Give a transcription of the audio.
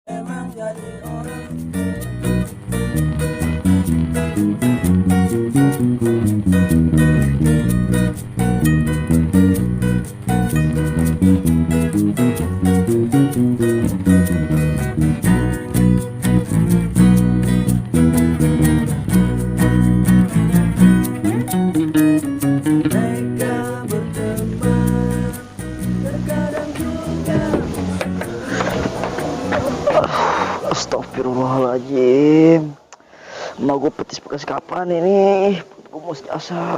emang jadi orang. Mereka berteman, terkadang juga. Astagfirullahaladzim. Mau gue petis bekas kapan ini? Gue mesti asal.